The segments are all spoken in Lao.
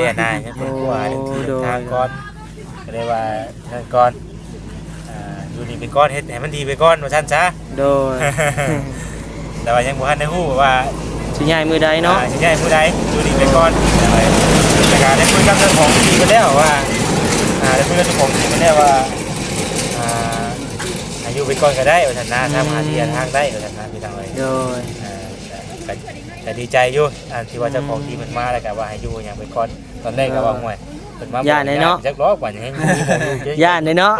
ອັນນະ ຍັງບໍ່ຮູ້ວ່າ ໂອ້ ເລື່ອງທີ່ເດີນທາງກ່ອນ ໂດຍ ກໍເລີຍວ່ານັ້ນກ່ອນ ອ່າ ຢູ່ນີ້ໄປກ່ອນ ເຮັດໃຫ້ມັນດີໄປກ່ອນວ່າຊັ້ນຊະ ໂດຍ ແຕ່ວ່າຍັງບໍ່ທັນໄດ້ຮູ້ວ່າ ຊິຍ້າຍມື້ໃດເນາະ ອ່າ ຊິຍ້າຍມື້ໃດ ຢູ່ນີ້ໄປກ່ອນ ແລ້ວກໍໄດ້ຄຸຍກັບເຈົ້າຂອງທີ່ເພິ່ນແລ້ວວ່າ ອ່າ ໄດ້ຄຸຍກັບເຈົ້າຂອງທີ່ເພິ່ນແລ້ວວ່າ ອ່າ ໃຫ້ຢູ່ໄປກ່ອນກໍໄດ້ວ່າຊັ້ນນະ ອືມ ທຳຫາທີ່ຫາທາງໄດ້ວ່າຊັ້ນນະ ພີ່ນ້ອງເອີຍ ໂດຍ ອ່າ ກໍ ກໍ ກໍດີໃຈຢູ່ ອັນທີ່ວ່າເຈົ້າຂອງທີ່ເພິ່ນມາ ແລ້ວກໍວ່າໃຫ້ຢູ່ຫຍັງໄປກ່ອນ ຕອນແລກກໍວ່າ ເອີ ໂອ້ຍ ເພິ່ນມາ ຢ້ານເດ້ເນາະ ຈັກລອກວ່າຫຍັງ ຢ້ານເດ້ເນາະ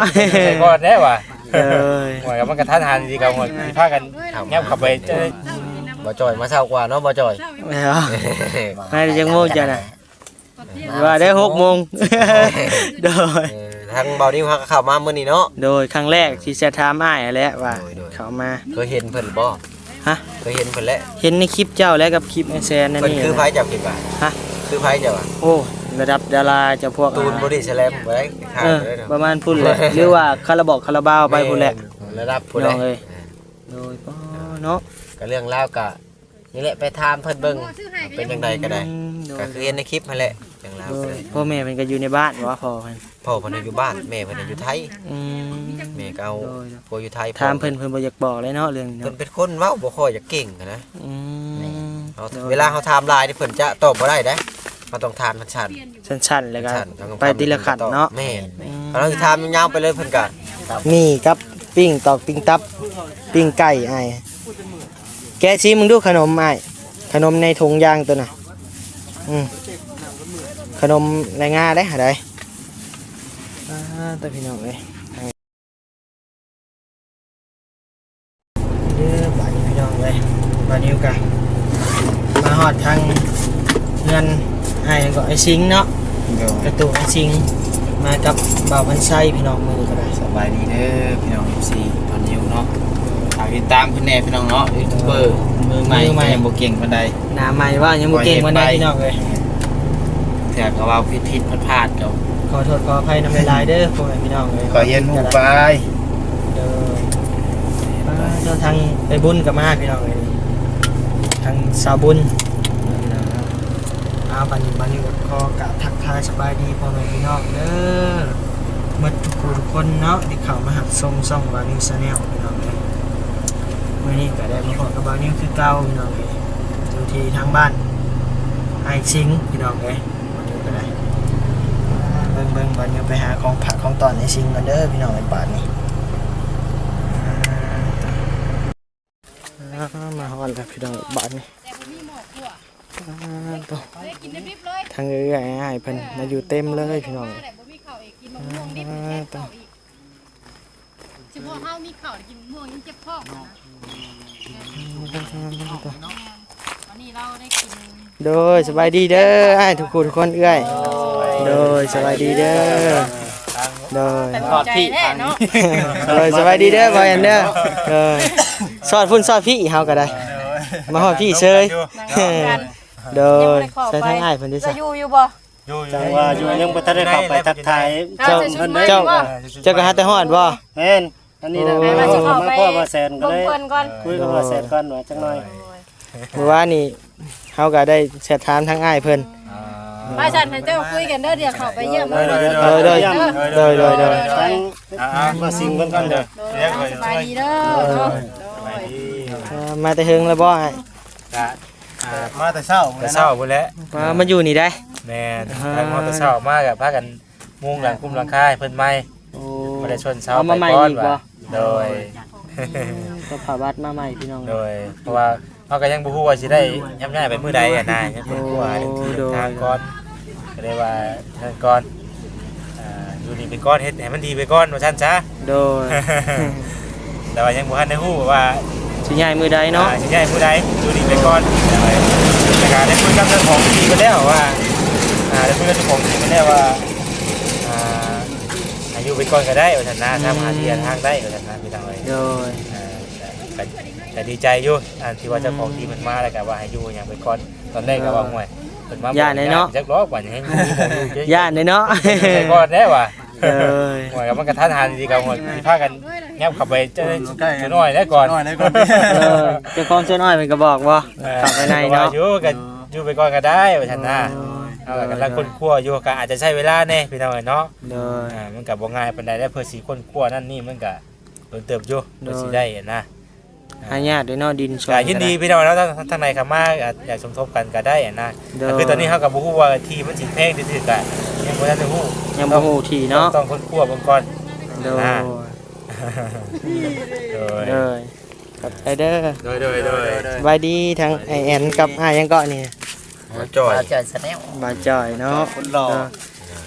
ໄປກ່ອນແດ່ວ່າ ເອີຍ ໂອ້ຍ ກໍມັນກະທັນຫັນດີ ກໍໂອ້ຍ ຊິພາກັນຫຍັບເຂົ້າໄປ ບໍ່ຈ່ອຍມາເຊົ້າກວ່າເນາະ ບໍ່ຈ່ອຍ ແມ່ນ ມາແຕ່ຈັກໂມງເຈົ້ານະ? ວ່າໄດ້ຫົກໂມງ ໂດຍ ເອີ ທາງເບົານິວເຮົາກໍເຂົ້າມາມື້ນີ້ເນາະ ໂດຍ ຄັ້ງແລກທີ່ແຊດຖາມອ້າຍຫັ້ນແຫຼະວ່າ ໂດຍ ໂດຍ ເຂົ້າມາ ເຄີຍເຫັນເພິ່ນບໍ່? ຮະ? ເຄີຍເຫັນເພິ່ນແຫຼະ ເຫັນໃນຄລິບເຈົ້າແຫຼະ ກັບຄລິບອ້າຍແຊນນັ້ນ ເພິ່ນຄືໃຜເຈົ້າຄິດວ່າ? ຮະ? ຄືໃຜເຈົ້າວ່າ? ໂອ້ ລະດັບດາລາເຈົ້າພວກ ຕູນ ອ່າ ບໍດີ້ສະແລມໄວ້ ເອີ ປະມານພຸ້ນແຫຼະ ຫຼືວ່າຄາລາບອກຄາລາບາວໄປພຸ້ນແຫຼະ ແມ່ນ ລະດັບພຸ້ນແຫຼະ ໂດຍ ໂດຍ ເນາະ ກໍເລື່ອງລາວກໍ ນີ້ແຫຼະ ໄປຖາມເພິ່ນເບິ່ງ ເປັນຈັ່ງໃດກໍໄດ້ ອືມ ໂດຍ ກໍຄືເຫັນໃນຄລິບຫັ້ນແຫຼະ ຈັ່ງລາວ ໂດຍ ກໍໄດ້ ພໍ່ແມ່ເພິ່ນກໍຢູ່ໃນບ້ານບໍ່ ພໍ່ເພິ່ນ? ພໍ່ເພິ່ນນະຢູ່ບ້ານ ແມ່ເພິ່ນນະຢູ່ໄທ ອືມ ແມ່ກໍເອົາ ໂດຍ ຜົວຢູ່ໄທ ຖາມເພິ່ນ ເພິ່ນບໍ່ຢາກບອກເລີຍເນາະ ເລື່ອງນີ້ເນາະ ເພິ່ນເປັນຄົນເວົ້າບໍ່ຄ່ອຍຢາກເກັ່ງຫັ້ນນະ ອືມ ເຮົາ ໂດຍ ເວລາເຮົາຖາມຫຼາຍນີ້ ເພິ່ນຈະຕອບບໍ່ໄດ້ເດ້ ເຮົາຕ້ອງຖາມສັ້ນໆ ສັ້ນໆ ແລ້ວກໍ ສັ້ນໆ ໄປທີລະຂັ້ນເນາະ ແມ່ນ ອືມ ຄັນເຮົາຖາມຍາວໆໄປເລີຍ ເພິ່ນກໍ ໝີ່ກັບປີ້ງຕອກ ປີ້ງຕັບ ປີ້ງໄກ່ອ້າຍ ແກະຊີມເບິ່ງດູຂະໜົມອ້າຍ ຂະໜົມໃນຖົງຢາງໂຕນະ ອືມ ຂະໜົມໃນງາເດ້ ຫາໄດ໋ ອ່າ ຕາພີ່ນ້ອງເອີຍ ເດີ ບາດນີ້ພີ່ນ້ອງເອີຍ ບາດນີ້ກໍມາຮອດທາງເຮືອນອ້າຍ ຫຍັງເກາະ ອ້າຍສິງເນາະ ໂດຍ ກະຕຸກອ້າຍສິງ ມາກັບບ່າວພັນໄຊ ພີ່ນ້ອງ ມື້ນີ້ກໍໄດ້ ສະບາຍດີເດີພີ່ນ້ອງ ເອັຟຊີ ຕອນນີ້ເນາະ ຝາກຕິດຕາມເພິ່ນແດ່ພີ່ນ້ອງເນາະ ຢູທູບເບີມືໃໝ່ ມືໃໝ່ ຍັງບໍ່ເກັ່ງປານໃດ ໜ້າໃໝ່ວ່າຍັງບໍ່ເກັ່ງປານໃດ ຂ້ອຍເຮັດໄປ ພີ່ນ້ອງເອີຍ ເທື່ອກໍເວົ້າຜິດໆພາດໆ ກໍຂໍໂທດຂໍອະໄພນຳຫຼາຍໆເດີ ພໍ່ແມ່ພີ່ນ້ອງເອີຍ ຂ້ອຍຮຽນຮູ້ໄປ ໂດຍ ເອີ ທາງໄອ້ບຸນກໍມາ ພີ່ນ້ອງເອີຍ ທາງສາວບຸນ ອ້າວ ບັດນີ້ ບັດນີ້ກໍຂໍກາບທັກທາຍສະບາຍດີພໍ່ແມ່ພີ່ນ້ອງເດີ ໝົດທຸກຜູ້ທຸກຄົນເນາະ ທີ່ເຂົ້າມາຮັບຊົມຊ່ອງ Bawniw Channel ພີ່ນ້ອງເອີຍ ມື້ນີ້ກໍໄດ້ມາພໍ້ກັບ Bawniw ຄືເກົ່າ ພີ່ນ້ອງເອີຍ ຢູ່ທີ່ທາງບ້ານອ້າຍສິງ ພີ່ນ້ອງເອີຍ Bawniw ກໍໄດ້ ເບິ່ງໆ Bawniw ໄປຫາຂອງຝາກຂອງຕ້ອນອ້າຍສິງກ່ອນເດີ ພີ່ນ້ອງເອີຍ ບາດນີ້ ອ່າ ມາຮອດແລ້ວພີ່ນ້ອງ ບາດນີ້ ແຕ່ບໍ່ມີໝໍ້ຂົ້ວ ອ່າ ໂຕ ເລີຍກິນດິບໆເລີຍ ທາງເອື້ອຍອ້າຍເພິ່ນມາຢູ່ເຕັມເລີຍພີ່ນ້ອງ ມາແລ້ວບໍ່ມີເຂົ້າອີກ ກິນໝາກມ່ວງດິບ ອ່າ ແລ້ວແກະ ໂຕ ເຂົ້າອີກ ສະເພາະເຮົາມີເຂົ້າກິນໝາກມ່ວງຍັງເຈັບທ້ອງນະ ຕອນນີ້ເຮົາໄດ້ກິນ ໂດຍ ສະບາຍດີເດີອ້າຍ ທຸກຜູ້ທຸກຄົນ ເອື້ອຍ ໂດຍ ສະບາຍດີເດີ ໂດຍ ຂອບໃຈແຫຼະເນາະ ໂດຍ ສະບາຍດີເດີ ບໍ່ແອນເດີ ໂດຍ ຊອດພຸ້ນຊອດພີ້ ເຮົາກໍໄດ້ ມາຮອດພີ້ເຊີຍ ໂດຍ ໃສ່ທາງອ້າຍເພິ່ນເດ້ ຢູ່ຢູ່ບໍ່? ຢູ່ ຈັ່ງວ່າຢູ່ ຍັງບໍ່ທັນໄດ້ເຂົ້າໄປທັກທາຍ ເຈົ້າ ເຈົ້າ ເຈົ້າກໍຫາແຕ່ຮອດບໍ່? ແມ່ນ ອັນນີ້ນະ ໂອ້ ມາພໍ້ບ່າວແສນກໍເລີຍ ລົມເພິ່ນກ່ອນ ຄຸຍກັບບ່າວແສນກ່ອນວ່າຈັກໜ້ອຍ ມື້ວານນີ້ເຮົາກໍໄດ້ແຊັດຖາມທາງອ້າຍເພິ່ນ ອ່າ ວ່າຊັ້ນໃຫ້ເຈົ້າຄຸຍກັນເດີ ດຽວເຂົ້າໄປຢ້ຽມ ໂດຍ ໂດຍ ໂດຍ ທາງບ່າວສິງເພິ່ນກ່ອນເດີ ໂດຍ ສະບາຍດີເດີ ໂດຍ ເນາະ ເອີ ມາແຕ່ເທິງແລ້ວບໍ່ອ້າຍ? ກະ ອ່າ ມາແຕ່ເຊົ້າ ແຕ່ເຊົ້າພຸ້ນແຫຼະ ມາ ມາຢູ່ນີ້ໄດ໋ ແມ່ນ ອ່າ ທາງເຮົາແຕ່ເຊົ້າມາກໍພາກັນມຸງຫຼັງຄຸມຫຼັງຄາໃຫ້ເພິ່ນໃໝ່ ໂອ້ ບໍ່ໄດ້ຊົນເສົາ ເອົາມາໃໝ່ອີກບໍ່? ໂດຍ ອືມ ກໍຜ້າບັດມາໃໝ່ພີ່ນ້ອງ ໂດຍ ເພາະວ່າເຮົາກໍຍັງບໍ່ຮູ້ວ່າຊິໄດ້ຍ້າຍໄປມື້ໃດຫັ້ນນະ ຍັງຄົ້ນຄວ້າ ໂອ້ ເລື່ອງທີ່ ໂດຍ ທາງກ່ອນ ກໍເລີຍວ່ານັ້ນກ່ອນ ອ່າ ຢູ່ນີ້ໄປກ່ອນ ເຮັດໃຫ້ມັນດີໄປກ່ອນວ່າຊັ້ນຊະ ໂດຍ ແຕ່ວ່າຍັງບໍ່ທັນໄດ້ຮູ້ວ່າ ຊິຍ້າຍມື້ໃດເນາະ ອ່າ ຊິຍ້າຍມື້ໃດ ຢູ່ນີ້ໄປກ່ອນ ແລ້ວກໍໄດ້ຄຸຍກັບເຈົ້າຂອງທີ່ເພິ່ນແລ້ວວ່າ ອ່າ ໄດ້ຄຸຍກັບເຈົ້າຂອງທີ່ເພິ່ນແລ້ວວ່າ ອ່າ ໃຫ້ຢູ່ໄປກ່ອນກໍໄດ້ວ່າຊັ້ນນະ ອືມ ທຳຫາທີ່ຫາທາງໄດ້ວ່າຊັ້ນນະ ພີ່ນ້ອງເອີຍ ໂດຍ ອ່າ ກໍ ກໍ ກໍດີໃຈຢູ່ ອັນທີ່ວ່າເຈົ້າຂອງທີ່ເພິ່ນມາ ແລ້ວກໍວ່າໃຫ້ຢູ່ຫຍັງໄປກ່ອນ ຕອນແລກກໍວ່າ ເອີ ໂອ້ຍ ເພິ່ນມາ ຢ້ານເດ້ເນາະ ຈັກລອກວ່າຫຍັງຢູ່ບໍ່ຢູ່ ຢ້ານເດ້ເນາະ ໄປກ່ອນແດ່ວ່າ ເອີຍ ໂອ້ຍ ກໍມັນກະທັນຫັນຊິ ກໍ ໂອ້ຍ ຊິພາກັນຫຍັບເຂົ້າໄປ ເຈົ້າ ເຈົ້ານ້ອຍໄດ້ກ່ອນ ເອີ ເຈົ້າຂອງເຈົ້ານ້ອຍເພິ່ນກໍບອກບໍ່ ເອີ ເຂົ້າໄປໃນເນາະ ຢູ່ ກໍຢູ່ໄປກ່ອນກໍໄດ້ວ່າຊັ້ນນະ ໂອ້ຍ ເຮົາກໍກຳລັງ ໂດຍ ຄົ້ນຄວ້າຢູ່ ກໍອາດຈະໃຊ້ເວລາແດ່ພີ່ນ້ອງເອີຍເນາະ. ໂດຍ ອ່າ ມັນກໍບໍ່ງ່າຍປານໃດເດ້ ເພື່ອຊິຄົ້ນຄວ້ານັ້ນນີ້ ມັນກໍດົນເຕີບຢູ່ ໂດຍ ກວ່າຊິໄດ້ຫັ້ນນະ. ອ່າ ຫາຍາກເດ້ເນາະ ດິນຊ່ອຍ ກໍຍິນດີ ກໍໄດ້ ພີ່ນ້ອງເນາະ ທາງ ທາງໃດເຂົ້າມາ ອາ ຢາກສົມທົບກັນກໍໄດ້ຫັ້ນນະ. ໂດຍ ກໍຄືຕອນນີ້ເຮົາກໍບໍ່ຮູ້ວ່າທີ່ມັນຊິແພງຊິຖືກ ກໍຍັງບໍ່ທັນໄດ້ຮູ້ ຍັງບໍ່ຮູ້ທີ່ເນາະ ຕ້ອງ ຕ້ອງຄົ້ນຄວ້າເບິ່ງກ່ອນ. ໂດຍ ອ່າ ໂດຍ ໂດຍ ຂອບໃຈເດີ. ໂດຍ ໂດຍ ໂດຍ ສະບາຍດີທາງອ້າຍແອນກັບອ້າຍຫຍັງເກາະນີ້? ບ່າວຈ່ອຍ ບ່າວຈ່ອຍ Channel ບ່າວຈ່ອຍເນາະ ຄົນຫຼໍ່ ໂດຍ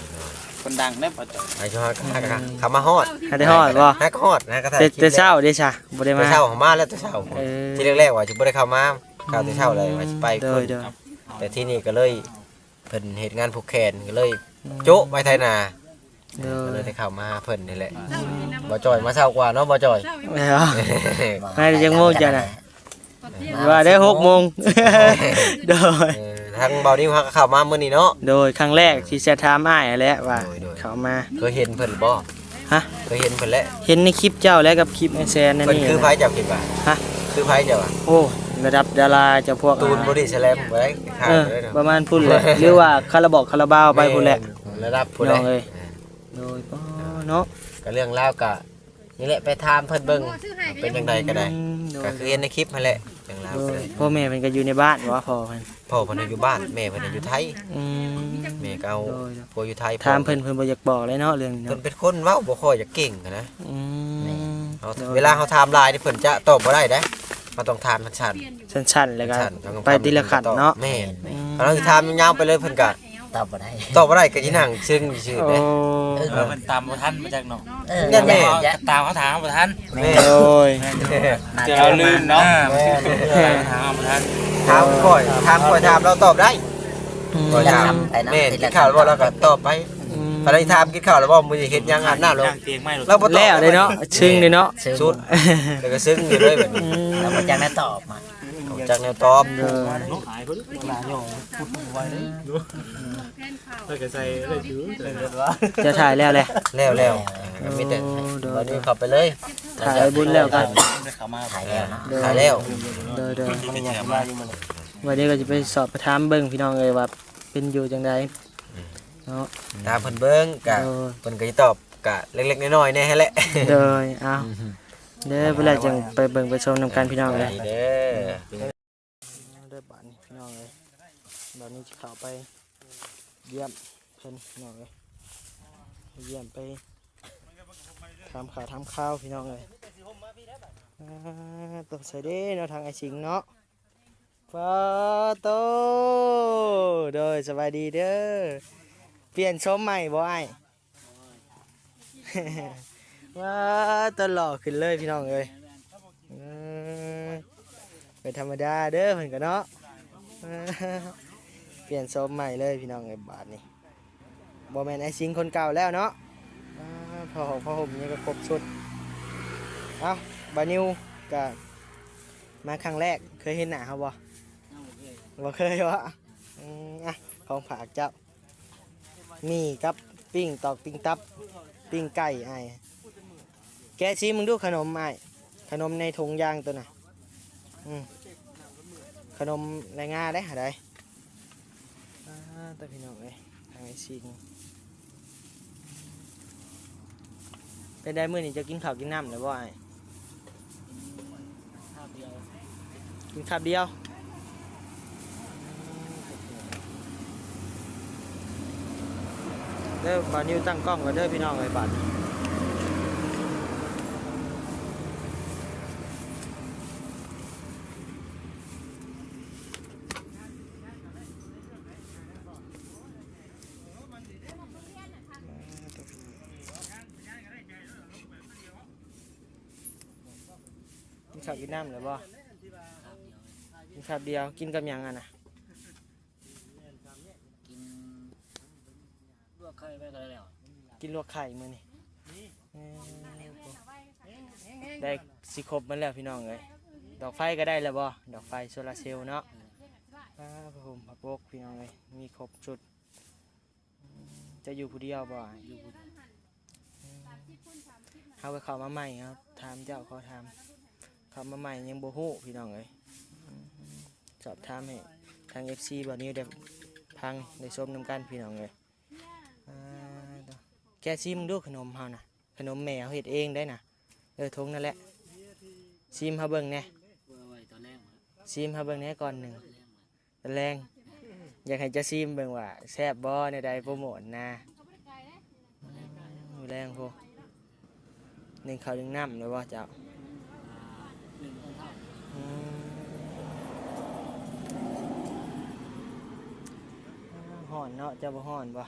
ຄົນດັງເດ້ບ່າວຈ່ອຍ. ອືມ ເຂົ້າມາຮອດ ຫາໄດ້ຮອດບໍ່? ຫາກໍຮອດ ຫາກໍຖ່າຍ ແຕ່ ຄລິບ ແຕ່ເຊົ້າເດ້ຊະ ບໍ່ໄດ້ມາ ແຕ່ເຊົ້າ ເຮົາມາແລ້ວແຕ່ເຊົ້າ. ເອີ ທີແລກໆວ່າຊິບໍ່ໄດ້ເຂົ້າມາ ເຂົ້າແຕ່ເຊົ້າແລ້ວວ່າຊິໄປ ອືມ ພຸ້ນ ໂດຍ ໂດຍ ແຕ່ທີນີ້ກໍເລີຍ ເພິ່ນເຮັດງານຜູກແຂນ ກໍເລີຍ ອືມ ໂຈະໄປໄຖນາ. ໂດຍ ກໍເລີຍໄດ້ເຂົ້າມາຫາເພິ່ນນີ້ແຫຼະ. ອືມ ບ່າວຈ່ອຍມາເຊົ້າກວ່າເນາະ ບ່າວຈ່ອຍ. ແມ່ນ ມາແຕ່ຈັກໂມງເຈົ້ານະ? ວ່າໄດ້ຫົກໂມງ. ໂດຍ ເອີ ທາງບ່າວນິວເຮົາກໍເຂົ້າມາມື້ນີ້ເນາະ. ໂດຍ ຄັ້ງແລກທີ່ຈະຖາມອ້າຍຫັ້ນແຫຼະວ່າ ໂດຍ ໂດຍ ເຂົ້າມາ ເຄີຍເຫັນເພິ່ນບໍ່? ຮະ? ເຄີຍເຫັນເພິ່ນແຫຼະ ເຫັນໃນຄລິບເຈົ້າແຫຼະ ກັບຄລິບອ້າຍແຊນນັ້ນ. ເພິ່ນຄືໃຜເຈົ້າຄິດວ່າ? ຮະ? ຄືໃຜເຈົ້າວ່າ? ໂອ້ ລະດັບດາລາເຈົ້າພວກ ຕູນ ອ່າ ບໍດີ້ສະແລມບໍ່ໄດ້ ເອີ ປະມານພຸ້ນແຫຼະ ຫຼືວ່າຄາລາບອກຄາລາບາວໄປພຸ້ນແຫຼະ ລະດັບພຸ້ນແຫຼະ. ໂດຍ ເນາະ ກໍເລື່ອງລາວກໍນີ້ແຫຼະ ໄປຖາມເພິ່ນເບິ່ງ ເປັນຈັ່ງໃດກໍໄດ້. ອືມ ໂດຍ ກໍຄືເຫັນໃນຄລິບຫັ້ນແຫຼະ ເລື່ອງລາວ. ໂດຍ ກໍໄດ້ ພໍ່ແມ່ເພິ່ນກໍຢູ່ໃນບ້ານບໍ່? ພໍ່ເພິ່ນ ພໍ່ເພິ່ນຢູ່ບ້ານ ແມ່ເພິ່ນຢູ່ໄທ. ອືມ ແມ່ກໍເອົາ ໂດຍ ຜົວຢູ່ໄທ. ຖາມເພິ່ນ ເພິ່ນບໍ່ຢາກບອກເລີຍເນາະເລື່ອງນີ້ເນາະ ເພິ່ນເປັນຄົນເວົ້າບໍ່ຄ່ອຍຢາກເກັ່ງຫັ້ນນະ. ອືມ ເຮົາ ໂດຍ ເວລາເຮົາຖາມຫຼາຍນີ້ເພິ່ນຈະຕອບບໍ່ໄດ້ເດ້ ເຮົາຕ້ອງຖາມສັ້ນໆ ສັ້ນໆ ແລ້ວກໍ ສັ້ນໆ ໄປທີລະຂັ້ນເນາະ. ແມ່ນ ອືມ ຄັນເຮົາຊິຖາມຍາວໆໄປເລີຍ ເພິ່ນກໍ ຕອບບໍ່ໄດ້ ຕອບບໍ່ໄດ້ ກໍຊິນັ່ງຊຶ້ງຊື່ໆເດ້. ໂອ້ ເອີ ເພິ່ນຕາມບໍ່ທັນມາຈັກເນາະ. ເອີ ແມ່ນໆ ຕາມເຮົາຖາມບໍ່ທັນ. ແມ່ນ ໂອ້ຍ ແມ່ນຢູ່ ຈະເຮົາລືມເນາະ. ອ່າ ແມ່ນ ຖາມບໍ່ທັນ ຖາມຂ້ອຍ ຖາມຂ້ອຍ ຖາມລາວຕອບໄດ້. ອືມ ຂ້ອຍຖາມ ແມ່ນ ກິນເຂົ້າແລ້ວບໍ່ ລາວກໍຕອບໄປ. ອືມ ຄັນໄດ້ຖາມກິນເຂົ້າແລ້ວບໍ່ ມື້ນີ້ເຮັດຫຍັງ ອາບນ້ຳແລ້ວ ລາວບໍ່ຕອບ ແລ້ວເດ້ເນາະ ຊຶ້ງເດ້ເນາະ ສຸດ ແລ້ວກໍຊຶ້ງຢູ່ເລີຍບັດນີ້. ອືມ ລາວບໍ່ຈັກແນວຕອບ ບໍ່ຈັກແນວຕອບ. ໂດຍ ເຈົ້າຖ່າຍແລ້ວແຫຼະ? ແລ້ວໆ ກໍມີແຕ່ ໂອ້ ໂດຍ ບັດນີ້ເຂົ້າໄປເລີຍ ຖ່າຍບຸນແລ້ວກໍ ເຂົ້າມາ ຖ່າຍແລ້ວເນາະ ໂດຍ ຖ່າຍແລ້ວ ໂດຍໆ. ບັດນີ້ກໍຈະໄປສອບໄປຖາມເບິ່ງພີ່ນ້ອງເອີຍວ່າເປັນຢູ່ຈັ່ງໃດ ອືມ ເນາະ ຖາມເພິ່ນເບິ່ງ ກະ ໂດຍ ເພິ່ນກໍຊິຕອບ ກະເລັກໆນ້ອຍໆແດ່ຫັ້ນແຫຼະ. ໂດຍ ເອົາ ເດີ ເວລາຈັ່ງໄປເບິ່ງໄປຊົມນຳກັນພີ່ນ້ອງເອີຍ. ເດີ ເດີ ບາດນີ້ພີ່ນ້ອງເອີຍ ບາດນີ້ຊິເຂົ້າໄປຢ້ຽມເພິ່ນພີ່ນ້ອງເອີຍ ຢ້ຽມໄປຖາມຂ່າວຖາມຄາວພີ່ນ້ອງເອີຍ. ອ່າ ຕົກໃສ່ເດ້ເນາະ ທາງອ້າຍສິງເນາະ. ປາໂຕ ໂດຍ ສະບາຍດີເດີ. ປ່ຽນໂສມໃໝ່ບໍ່ອ້າຍ? ວ້າ ຕະຫຼໍ່ຂຶ້ນເລີຍພີ່ນ້ອງເອີຍ. ເອີ ບໍ່ທຳມະດາເດີເພິ່ນກໍເນາະ. ປ່ຽນໂສມໃໝ່ເລີຍພີ່ນ້ອງເອີຍ ບາດນີ້ບໍ່ແມ່ນອ້າຍສິງຄົນເກົ່າແລ້ວເນາະ. ອ່າ ຜ້າຫົ່ມ ຜ້າຫົ່ມຫຍັງກໍຄົບຊຸດ. ເອົ້າ ບ່າວນິວກໍມາຄັ້ງແລກ ເຄີຍເຫັນໜ້າເຮົາບໍ່? ບໍ່ເຄີຍ. ບໍ່ເຄີຍເນາະ. ອືມ ອ່ະ ຂອງຝາກເຈົ້າ ໝີ່ກັບປີ້ງຕອກ ປີ້ງຕັບ ປີ້ງໄກ່ອ້າຍ. ແກະຊີມເບິ່ງດູຂະໜົມອ້າຍ ຂະໜົມໃນຖົງຢາງໂຕນະ. ອືມ ຂະໜົມແລງາເດ້ຫາໄດ. ອ່າ ຕາພີ່ນ້ອງເອີຍ ທາງໄອຊີ ເປັນໃດມື້ນີ້ ເຈົ້າກິນເຂົ້າກິນນ້ຳແລ້ວບໍ່ອ້າຍ? ກິນຄາບດຽວ ເດີ. ບ່າວນິວຕັ້ງກ້ອງກ່ອນເດີພີ່ນ້ອງເອີຍ ບາດນີ້. ກິນເຂົ້າກິນນ້ຳແລ້ວບໍ່? ກິນຄາບດຽວ. ກິນກັບຫຍັງຫັ້ນນະ? ກິນລວກໄຂ່ໄປກໍໄດ້ແລ້ວ. ກິນລວກໄຂ່ມື້ນີ້. ເອີ ໄດ້ຊິຄົບໝົດແລ້ວພີ່ນ້ອງເອີຍ. ດອກໄຟກໍໄດ້ແລ້ວບໍ່? ດອກໄຟໂຊລາເຊວເນາະ. ເອີ ຜ້າຫົ່ມຜ້າປົກພີ່ນ້ອງເອີຍ ມີຄົບຊຸດ. ເຈົ້າຢູ່ຜູ້ດຽວບໍ່? ຢູ່ຜູ້ດຽວ. ເຮົາກໍເຂົ້າມາໃໝ່ ເຮົາຖາມເຈົ້າ ຂໍຖາມ ເຂົ້າມາໃໝ່ຍັງບໍ່ຮູ້ພີ່ນ້ອງເອີຍ. ສອບຖາມໃຫ້ທາງເອັຟຊີບ່າວນິວໄດ້ພ ຟັງ ໄດ້ຊົມນຳກັນພີ່ນ້ອງເອີຍ. ອ່າ ແກະຊີມເບິ່ງດູຂະໜົມເຮົານະ ຂະໜົມແມ່ເຮົາເຮັດເອງໄດ໋ນະ. ເອີ ຖົງນັ້ນແຫຼະ ຊີມໃຫ້ເບິ່ງແດ່ ເອົາໄວ້ຕອນແລງ ຊີມໃຫ້ເບິ່ງແດ່ກ່ອນໜຶ່ງ ຕອນແລງ ຕອນແລງ ຢາກໃຫ້ເຈົ້າຊີມເບິ່ງວ່າແຊບບໍ່ ແນວໃດ ໂປຣໂມດນະ. ມື້ແລງພຸ້ນ ໜຶ້ງເຂົ້າໜຶ້ງນ້ຳແລ້ວບໍ່ເຈົ້າ? ອ່າ ໜຶ້ງຕອນເຊົ້າ. ອືມ ຮ້ອນເນາະ ເຈົ້າບໍ່ຮ້ອນບໍ່?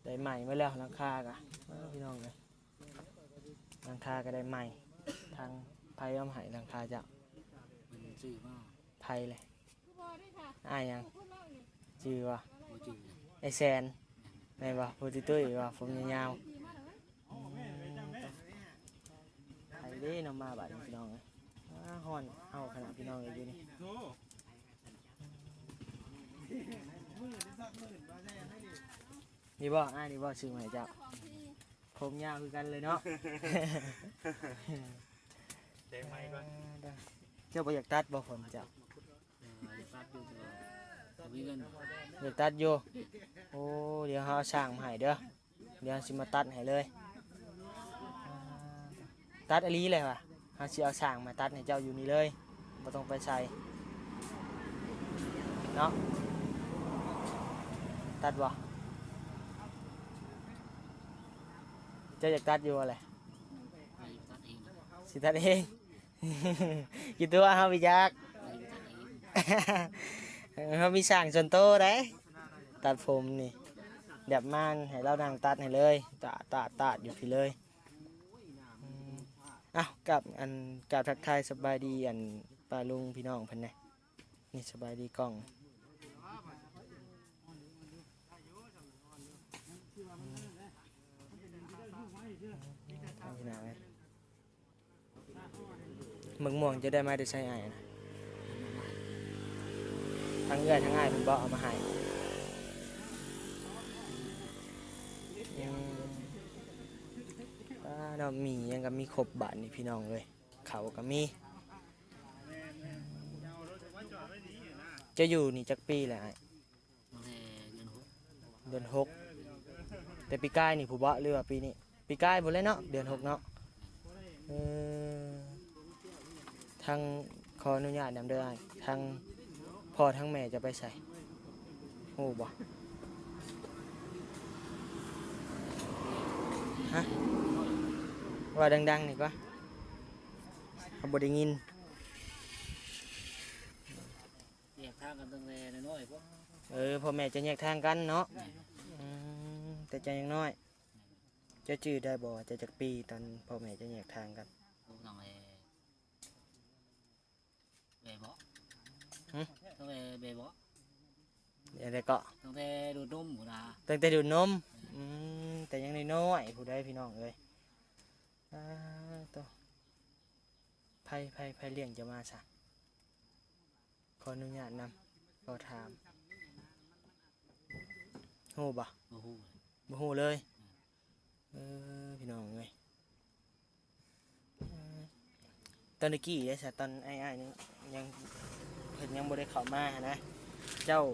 ໄດ້ໄມ້ມາແລ້ວ ຫຼັງຄາກະ ເອີ ພີ່ນ້ອງເອີຍ ຫຼັງຄາກະໄດ້ໄມ້. ທາງໃຜເອົາມາໃຫ້ຫຼັງຄາເຈົ້າ? ເພິ່ນຊື້ມາ. ໃຜແຫຼະ? ອ້າຍຫຍັງ? ຈື່ບໍ່? ບໍ່ຈື່. ອ້າຍແສນ ແມ່ນບໍ່? ຜູ້ຕຸ້ຍໆບໍ່? ຜົມຍາວໆ. ອືມ ໃຜເດ້ເນາະມາບາດນີ້ພີ່ນ້ອງເອີຍ. ອ້າ ຮ້ອນເອົາຂະໜາດພີ່ນ້ອງເອີຍຢູ່ນີ້. ນີ້ບໍ່? ອ້າຍນີ້ບໍ່ຊື້ມາໃຫ້ເຈົ້າ? ຜົມຍາວຄືກັນເລີຍເນາະ. ແຕ່ງໃໝ່ກ່ອນ. ເຈົ້າບໍ່ຢາກຕັດບໍ່ຜົມເຈົ້າ? ເອີ ຢາກຕັດຢູ່ ແຕ່ວ່າບໍ່ມີເງິນ. ຢາກຕັດຢູ່. ໂອ້ ດຽວເຮົາເອົາຊ່າງມາໃຫ້ເດີ ດຽວເຮົາຊິມາຕັດໃຫ້ເລີຍ. ຕັດອີ່ຫຼີແຫຼະຫວາ ເຮົາຊິເອົາຊ່າງມາຕັດໃຫ້ເຈົ້າຢູ່ນີ້ເລີຍ ບໍ່ຕ້ອງໄປໃສເນາະ. ຕັດບໍ່? ເຈົ້າຢາກຕັດຢູ່ບໍ່ແຫຼະ? ໃຫ້ຕັດເອງ. ຊິຕັດເອງ? ຢູ່ຕົວະເຮົາໄປຈັກ. ໃຫ້ຕັດເອງ. ເຮົາມີຊ່າງສ່ວນໂຕໃດ໋ ຕັດຜົມນີ້ ແບບມາໃຫ້ລາວນັ່ງຕັດໃຫ້ເລີຍ ຕາດໆໆ ຢູ່ພີ້ເລີຍ. ອືມ ເອົ້າ ກັບ ອັນ ກັບທັກທາຍສະບາຍດີ ອັນ ປ້າລຸງພີ່ນ້ອງເພິ່ນແດ່. ນີ້ ສະບາຍດີກ້ອງ. ອືມ ພີ່ນ້ອງເອີຍ ໝາກມ່ວງເຈົ້າໄດ້ມາແຕ່ໃສອ້າຍນະ? ທັງເອື້ອຍທັງອ້າຍເພິ່ນບໍ່ເອົາມາໃຫ້? ອືມ ອ່າ ເນາະ ໝີ່ຫຍັງກໍມີຄົບບາດນີ້ພີ່ນ້ອງເອີຍ. ເຂົາກໍມີ. ເຈົ້າຢູ່ນີ້ຈັກປີແລ້ວອ້າຍ? ຕັ້ງແຕ່ເດືອນຫົກ. ເດືອນຫົກ ແຕ່ປີກາຍນີ້ພຸ້ນບໍ ຫຼືວ່າປີນີ້? ປີກາຍພຸ້ນແຫຼະເນາະ ເດືອນຫົກເນາະ. ເອີ ທາງ ຂໍອະນຸຍາດນຳເດີອ້າຍ ທາງພໍ່ທາງແມ່ເຈົ້າໄປໃສ ຮູ້ບໍ່? ຮະ? ເວົ້າດັງໆ ນີ້ກວ່າ ເຮົາບໍ່ໄດ້ຍິນ. ແຍກທາງກັນຕັ້ງແຕ່ນ້ອຍໆ ພຸ້ນ. ເອີ ພໍ່ແມ່ເຈົ້າແຍກທາງກັນເນາະ. ແມ່ນ. ອືມ ແຕ່ເຈົ້າຍັງນ້ອຍ. ແມ່ນ. ເຈົ້າຈື່ໄດ້ບໍ່ວ່າເຈົ້າຈັກປີຕອນພໍ່ແມ່ເຈົ້າແຍກທາງກັນ? ໂອ້ ຕັ້ງແຕ່ ແບເບາະ. ຫຶ? ຕັ້ງແຕ່ແບເບາະ. ແນວໃດເກາະ? ຕັ້ງແຕ່ດູດນົມພຸ້ນນະ. ຕັ້ງແຕ່ດູດນົມ. ແມ່ນ. ອືມ ແຕ່ຍັງນ້ອຍໆ ຜູ້ໃດພີ່ນ້ອງເອີຍ. ອ່າ ໂຕ ໃຜ ໃຜ ໃຜລ້ຽງເຈົ້າມາຊະ? ຂໍອະນຸຍາດນຳ ຂໍຖາມ. ຮູ້ບໍ່? ບໍ່ຮູ້. ບໍ່ຮູ້ເລີຍ. ແມ່ນ. ເອີ ພີ່ນ້ອງເອີຍ ເອີ ຕອນຕະກີ້ເດ້ຊະ ຕອນອ້າຍໆ ຍັງ ຍັງ ເພິ່ນຍັງບໍ່ໄດ້ເຂົ້າມາຫັ້ນນະ ເຈົ້າ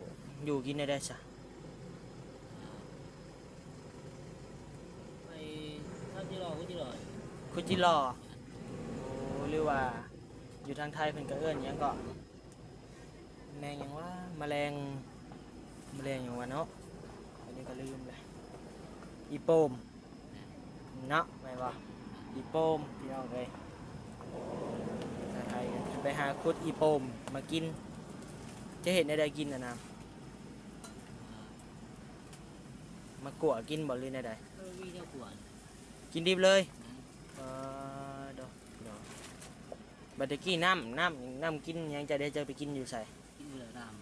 ຢູ່ກິນແນວໃດຊະ? ອ່າ ໄປ ເຂົ້າຈີ່ລໍ ຂຸດຈີ່ລໍ ຂຸດຈີ່ລໍ. ໂອ້ ຫຼືວ່າຢູ່ທາງໄທເພິ່ນກໍເອີ້ນຫຍັງເກາະ? ແມງຫຍັງວະ? ມະແລງ ມະແລງຫຍັງວະເນາະ? ອັນນີ້ກໍລືມແລ້ວ. ອີ່ໂປມເນາະ ແມ່ນບໍ່? ອີ່ໂປມ ພີ່ນ້ອງເອີຍ. ຖ້າໄທກໍໄປຫາຂຸດອີ່ໂປມມາກິນ. ຈະເຮັດແນວໃດກິນນະນາ? ມາຂົ້ວກິນບໍ່ ຫຼືແນວໃດ? ເອີ ມີແນວຂົ້ວ ກິນດິບເລີຍ. ແມ່ນ. ເອີ ໂດ ໂດ. ບັດຕະກີ້ນ້ຳ ນ້ຳ ນ້ຳກິນຫຍັງ ເຈົ້າໄດ້ ເຈົ້າໄປກິນຢູ່ໃສ? ກິນຢູ່ແລ້ວ ນ້ຳ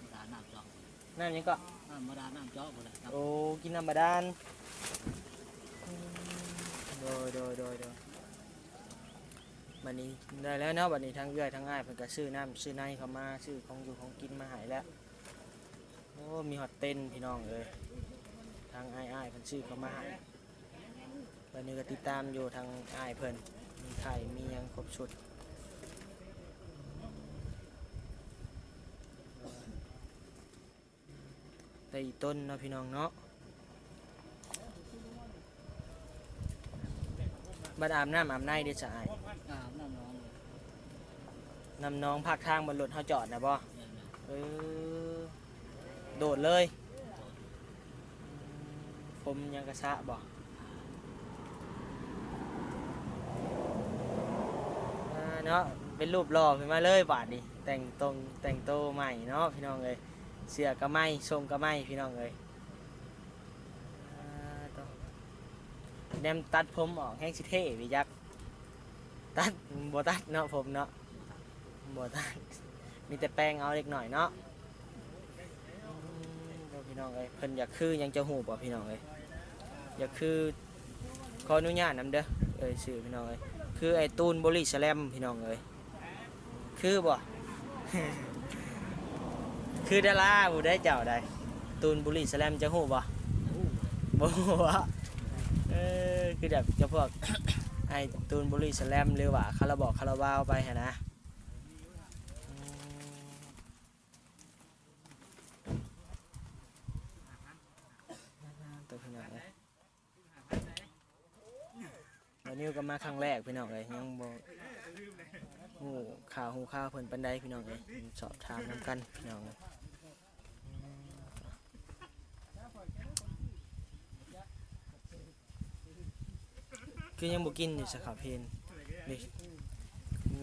ບໍ່ໄດ້ນ້ຳເຈາະ. ນ້ຳຫຍັງເກາະ? ນ້ຳບາດານ ນ້ຳເຈາະພຸ້ນແຫຼະ. ໂອ້ ກິນນ້ຳບາດານ. ອືມ ໂດຍ ໂດຍ ໂດຍ ໂດຍ. ບັດນີ້ໄດ້ແລ້ວເນາະ ບັດນີ້ທາງເອື້ອຍທາງອ້າຍເພິ່ນກໍຊື້ນ້ຳຊື້ໃນເຂົ້າມາ ຊື້ຂອງຢູ່ຂອງກິນມາໃຫ້ແລ້ວ. ໂອ້ ມີຮອດເຕັນ ພີ່ນ້ອງເອີຍ ທາງອ້າຍໆ ເພິ່ນຊື້ເຂົ້າມາໃຫ້. ບັດນີ້ກໍຕິດຕາມຢູ່ທາງອ້າຍເພິ່ນ ມີໄຂ່ ມີຫຍັງຄົບຊຸດ. ອີ່ຕົນເນາະ ພີ່ນ້ອງເນາະ. ບັດອາບນ້ຳອາບໃນເດ້ສະອ້າຍ? ອາບນ້ຳໜອງ. ນ້ຳໜອງພາກທາງບ່ອນລົດເຮົາຈອດນະບໍ່? ແມ່ນໆ. ເອີ ໂດດເລີຍ. ໂດດ. ອືມ ຜົມຫຍັງກະສະບໍ່? ອ່າ ເນາະ ເປັນຮູບຫຼໍ່ຂຶ້ນມາເລີຍບາດນີ້. ແຕ່ງຕົງແຕ່ງໂຕໃໝ່ເນາະ ພີ່ນ້ອງເອີຍ. ເສື້ອກະໃໝ່ ຊົງກະໃໝ່ ພີ່ນ້ອງເອີຍ. ອ່າ ໂຕ ແນມຕັດຜົມອອກແຮງຊິເທ່ວິຈັກ. ຕັດ ບໍ່ຕັດເນາະ ຜົມເນາະ ບໍ່ຕັດ ມີແຕ່ແປງເອົາເລັກນ້ອຍເນາະ. ອືມ ພີ່ນ້ອງເອີຍ ເພິ່ນຢາກຄືຫຍັງ ເຈົ້າຮູ້ບໍ່ ພີ່ນ້ອງເອີຍ? ຢາກຄື ຂໍອະນຸຍາດນຳເດີ ເອີ່ຍຊື່ ພີ່ນ້ອງເອີຍ ຄືໄອ້ຕູນບໍລິສະແລັມ ພີ່ນ້ອງເອີຍ. ຄືບໍ່? ຄືດາລາຜູ້ໃດເຈົ້າໃດ? ຕູນບຸລີສະແລັມ ເຈົ້າຮູ້ບໍ່? ບໍ່ຮູ້. ບໍ່ຮູ້ບໍ? ເອີ ຄືແບບຈຳພວກ ໄອ້ຕູນບຸລີສະແລັມ ຫຼືວ່າຄາລາບອກຄາລາບາວໄປຫັ້ນນະ. ອືມ ໂຕພີ່ນ້ອງເອີຍ. ບ່າວນິວກໍມາຄັ້ງແລກພີ່ນ້ອງເອີຍ ຍັງບໍ່ຮູ້ຂ່າວຮູ້ຄາວເພິ່ນປານໃດພີ່ນ້ອງເອີຍ ສອບຖາມນຳກັນພີ່ນ້ອງເອີຍ. ຄືຍັງບໍ່ກິນຢູ່ຊະ ເຂົ້າເພນນີ້?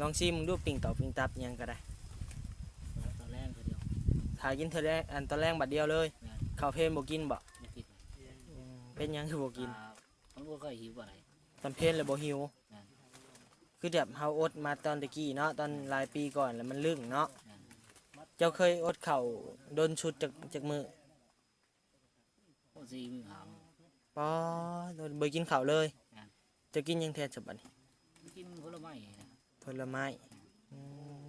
ລອງຊີມເບິ່ງດູ ປີ້ງເຕົາປີ້ງຕັບຫຍັງກໍໄດ້ ຕອນແລງເທື່ອດຽວ ຖ້າກິນເທື່ອແລງ ອັນຕອນແລງບັດດຽວເລີຍ. ແມ່ນ. ເຂົ້າເພນບໍ່ກິນບໍ? ບໍ່ກິນ. ອືມ ເປັນຫຍັງຄືບໍ່ກິນ? ອ່າ ມັນບໍ່ຄ່ອຍຫິວປານໃດ. ຕອນເພນແລ້ວບໍ່ຫິວ. ແມ່ນ. ຄືແບບເຮົາອົດມາຕອນແຕ່ກີ້ເນາະ ຕອນຫຼາຍປີກ່ອນແລ້ວມັນລຶ້ງເນາະ. ແມ່ນ. ເຈົ້າເຄີຍອົດເຂົ້າດົນສຸດຈັກ ຈັກມື້? ໂອ້ ສີ່ມື້ຫ້າມື້. ປາດ ບໍ່ໄດ້ກິນເຂົ້າເລີຍ. ແມ່ນ. ເຈົ້າກິນຫຍັງແທນຊະບັດນີ້? ກິນຜົນລະໄມ້ນະ. ຜົນລະໄມ້. ອືມ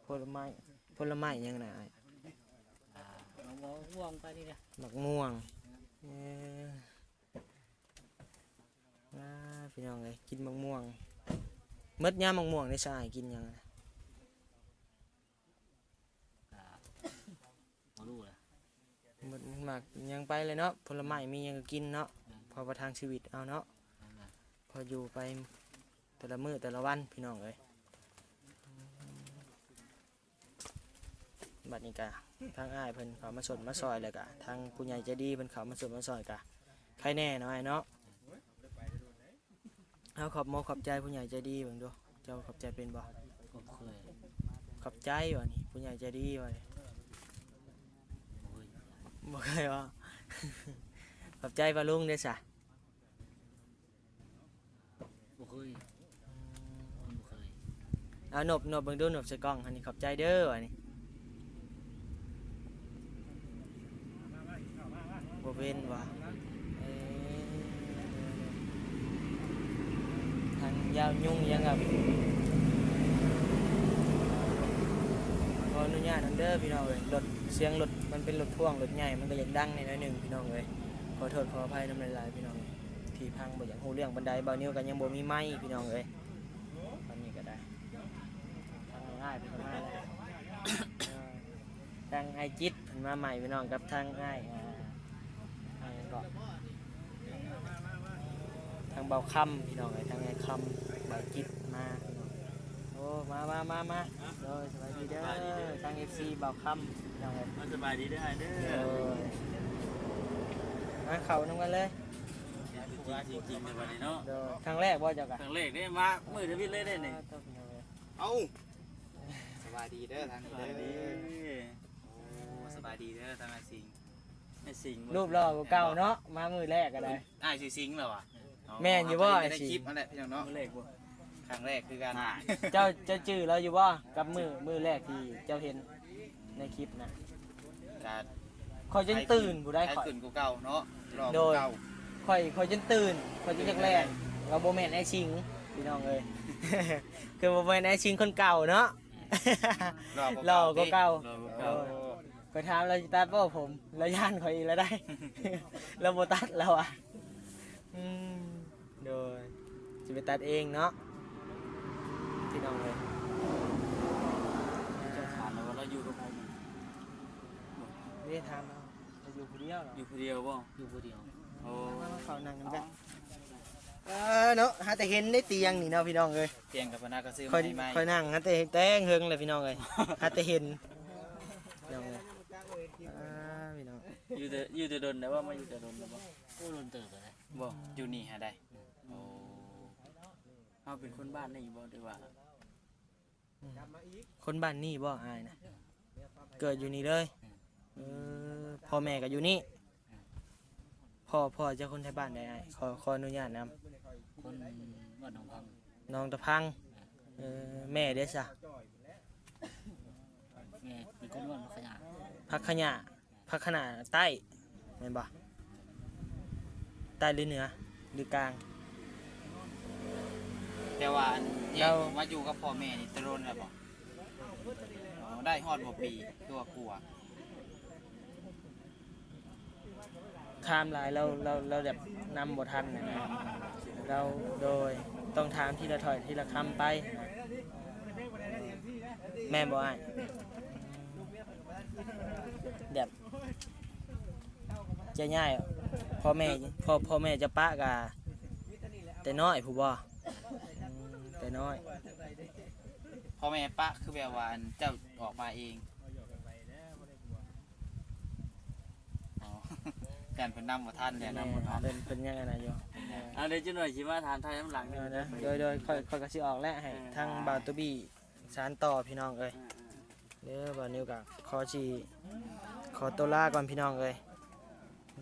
ຜົນລະໄມ້ ຜົນລະໄມ້ຫຍັງນະອ້າຍ? ອ່າ ໝາກມ່ວງໄປນີ້ນະ. ໝາກມ່ວງ. ເອີ ອ່າ ພີ່ນ້ອງເອີຍ ກິນໝາກມ່ວງ. ໝົດຍາມໝາກມ່ວງນີ້ຊະອ້າຍ ກິນຫຍັງນະ? ກະບໍ່ຮູ້ລະ ໝົດໝາກຫຍັງໄປແລ້ວເນາະ. ຜົນລະໄມ້ມີຫຍັງກໍກິນເນາະ. ແມ່ນ. ພໍປະທັງຊີວິດເອົາເນາະ. ແມ່ນ. ພໍຢູ່ໄປແຕ່ລະມື້ແຕ່ລະວັນ ພີ່ນ້ອງເອີຍ. ບັດນີ້ກະທາງອ້າຍເພິ່ນເຂົ້າມາຊົມມາຊ່ອຍ ແລ້ວກະທາງຜູ້ໃຫຍ່ໃຈດີເພິ່ນເຂົ້າມາຊົມມາຊ່ອຍ ກະໄຄແນ່ເນາະອ້າຍເນາະ. ເອົາ ຂອບມົກຂອບໃຈຜູ້ໃຫຍ່ໃຈດີເບິ່ງດູ. ເຈົ້າຂອບໃຈເປັນບໍ່? ບໍ່ເຄີຍ. ຂອບໃຈວ່ານີ້ ຜູ້ໃຫຍ່ໃຈດີວ່ານີ້. ໂອ້ຍ ບໍ່ເຄີຍເວົ້າ. ຂອບໃຈປ້າລຸງເດ້ຊະ. ບໍ່ເຄີຍ. ອືມ ບໍ່ເຄີຍ. ເອົາ ນົບ ນົບເບິ່ງດູ ນົບໃສ່ກ້ອງຫັ້ນນີ້. ຂອບໃຈເດີວ່ານີ້. ບໍ່ເປັນຫວາ? ເອີ ທັງຢາວຍຸງຫຍັງ ກໍຂໍອະນຸຍາດນຳເດີພີ່ນ້ອງເອີຍ. ລົດ ສຽງລົດ ມັນເປັນລົດພ່ວງ ລົດໃຫຍ່ ມັນກໍຢາກດັງແດ່ໜ້ອຍໜຶ່ງພີ່ນ້ອງເອີຍ. ຂໍໂທດຂໍອະໄພນຳຫຼາຍໆ ພີ່ນ້ອງເອີຍ ທີ່ຟັງບໍ່ຢາກຮູ້ເລື່ອງປານໃດ. ບ່າວນິວກໍຍັງບໍ່ມີໄມພີ່ນ້ອງເອີຍ. ຕອນນີ້ກໍໄດ້ ທາງອ້າຍເພິ່ນກໍມາແລ້ວ. ເອີ ທາງອ້າຍຈິດເພິ່ນມາໃໝ່ພີ່ນ້ອງ ກັບທາງອ້າຍ ອ່າ ອ້າຍຫຍັງເກາະ ທາງບ່າວຄຳພີ່ນ້ອງເອີຍ. ທາງອ້າຍຄຳ ບ່າວຈິດມາພີ່ນ້ອງ. ໂອ້ ມາ ມາ ມາ ມາ. ໂດຍ ສະບາຍດີເດີ ສະບາຍດີເດີ ທາງເອັຟຊີບ່າວຄຳພີ່ນ້ອງເອີຍ. ສະບາຍດີເດີອ້າຍເດີ. ໂດຍ ມາເຂົ້ານຳກັນເລີຍ. ຈິງໆ ໃນບັດນີ້ເນາະ. ໂດຍ ຄັ້ງແລກບໍ່ເຈົ້າກະ? ຄັ້ງແລກເດ້ ມາມື້ທຳອິດເລີຍເດ້ນີ້. ເອົ້າ ສະບາຍດີເດີທາງນີ້ເດີ. ໂອ້ ສະບາຍດີເດີທາງອ້າຍສິງ. ອ້າຍສິງ ຮູບຫຼໍ່ກວ່າເກົ່າເນາະ ມາມື້ແລກກໍໄດ້. ອ້າຍຊື່ສິງແລ້ວຫວາ? ແມ່ນຢູ່ບໍ່? ໃນຄລິບຫັ້ນແຫຼະພີ່ນ້ອງເນາະ. ມື້ແລກບໍ່? ຄັ້ງແລກຄືກັນ. ເຈົ້າ ເຈົ້າຈື່ລາວຢູ່ບໍ່ ກັບມື້ ມື້ແລກທີ່ເຈົ້າເຫັນໃນຄລິບນະ? ກະ ຂ້ອຍຈົນຕື່ນຜູ້ໃດ ຂ້ອຍຂຶ້ນກວ່າເກົ່າເນາະ. ໂດຍ ຂ້ອຍ ຂ້ອຍຈົນຕື່ນ ຂ້ອຍຈົນຢາກແລ່ນ. ວ່າບໍ່ແມ່ນອ້າຍສິງພີ່ນ້ອງເອີຍ. ຄືບໍ່ແມ່ນອ້າຍສິງຄົນເກົ່າເນາະ. ຫຼໍ່ກວ່າເກົ່າ ຫຼໍ່ກວ່າເກົ່າ. ໂດຍ ຂ້ອຍຖາມລາວຊິຕັດບໍ່ຜົມ ລາວຢ້ານຂ້ອຍອີກແລ້ວໄດ໋. ລາວບໍ່ຕັດລາວວ່າ. ອືມ ໂດຍ ຊິໄປຕັດເອງເນາະ ພີ່ນ້ອງເອີຍ. ເຈົ້າຖາມແລ້ວວ່າລາວຢູ່ກັບໃຜ? ນີ້ຖາມເອົາ. ຢູ່ຜູ້ດຽວເນາະ ຢູ່ຜູ້ດຽວບໍ່? ຢູ່ຜູ້ດຽວ. ໂອ້ ເຂົານັ່ງກັນແບບ ເອີເນາະ ຫາແຕ່ເຫັນໃນຕຽງນີ້ເນາະພີ່ນ້ອງເອີຍ. ຕຽງກັບພະນັກກໍຊື້ ຂ້ອຍ ໃໝ່ ຂ້ອຍນັ່ງຫາແຕ່ ແຕ່ເຫິງແລ້ວພີ່ນ້ອງເອີຍ ຫາແຕ່ເຫັນ ພີ່ນ້ອງເອີຍ. ອ່າ ພີ່ນ້ອງ ຢູ່ແຕ່ ຢູ່ແຕ່ດົນແລ້ວບໍ່? ມາຢູ່ແຕ່ດົນແລ້ວບໍ່? ໂອ້ ດົນເຕີບແລ້ວ. ບໍ່ ຢູ່ນີ້ຫາໄດ້. ໂອ້ ເຮົາເປັນຄົນບ້ານນີ້ບໍ່ ຫຼືວ່າ? ອືມ ຄົນບ້ານນີ້ບໍ່ອ້າຍນະ? ເກີດຢູ່ນີ້ເລີຍ. ອືມ ເອີ ພໍ່ແມ່ກໍຢູ່ນີ້. ອືມ ພໍ່ ພໍ່ເຈົ້າຄົນໄທບ້ານໃດອ້າຍ? ຂໍ ຂໍອະນຸຍາດນຳ. ຄົນບ້ານໜອງພັງ ໜອງຕະພັງ. ເອີ ແມ່ເດ້ຊະ? ແມ່ເປັນຄົນບ້ານຜັກຂະຫຍ້າ. ຜັກຂະຫຍ້າ. ພັກຄະນະໃຕ້ແມ່ນບໍ່? ໃຕ້ຫຼືເໜືອຫຼືກາງ? ແຕ່ວ່າອັນ ແລ້ວ ແຍກອອກມາຢູ່ກັບພໍ່ແມ່ນີ້ແຕ່ດົນແລ້ວບໍ່? ອໍ ໄດ້ຮອດບໍ່ປີ ຫຼືວ່າກວ່າ? ຖາມຫຼາຍລາວ ລາວ ລາວແບບນຳບໍ່ທັນນະ ລາວ ໂດຍ ຕ້ອງຖາມທີລະຖ້ອຍທີລະຄຳໄປ ແມ່ນບໍ່ອ້າຍ? ແບບ ຈະຍ້າຍ ພໍ່ແມ່ ພໍ່ ພໍ່ແມ່ຈະປະກະແຕ່ນ້ອຍພຸ້ນບໍ່? ອືມ ແຕ່ນ້ອຍ. ພໍ່ແມ່ປະຄືແບບວ່າ ອັນ ເຈົ້າອອກມາເອງ? ອໍ ຢ້ານເພິ່ນນຳບໍ່ທັນແຫຼະ ນຳບໍ່ທັນ ເພິ່ນ ເພິ່ນຍັງອັນນັ້ນຢູ່. ເອົາ ດຽວຈັກໜ້ອຍຊິມາຖາມໄຖ່ນຳຫຼັງ. ເອີ ໂດຍ ໂດຍ ຂ້ອຍ ຂ້ອຍກໍຊິອອກແລ້ວ ໃຫ້ ເອີ ທາງບ່າວຕູບີ ສານຕໍ່ພີ່ນ້ອງເອີຍ. ເອີ ເອີ ເດີ ບ່າວນິວກໍຂໍຊິ ຂໍຕົວລາກ່ອນພີ່ນ້ອງເອີຍ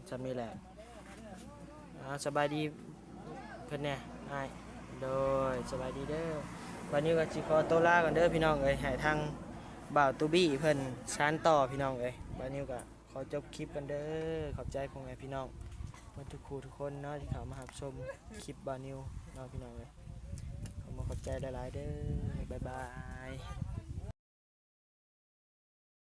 ສ່ຳນີ້ແຫຼະ. ເອົາ ສະບາຍດີເພິ່ນແດ່ອ້າຍ. ໂດຍ ສະບາຍດີເດີ. ບ່າວນິວກໍຊິຂໍຕົວລາກ່ອນເດີພີ່ນ້ອງເອີຍ ໃຫ້ທາງບ່າວຕູບີເພິ່ນສານຕໍ່ພີ່ນ້ອງເອີຍ. ບ່າວນິວກໍຂໍຈົບຄລິບກ່ອນເດີ. ຂອບໃຈພໍ່ແມ່ພີ່ນ້ອງໝົດທຸກຄູ່ທຸກຄົນເນາະ ທີ່ເຂົ້າມາຮັບຊົມຄລິບບ່າວນິວເນາະພີ່ນ້ອງເອີຍ. ຂໍຂອບໃຈຫຼາຍໆເດີ. ບາຍບາຍ.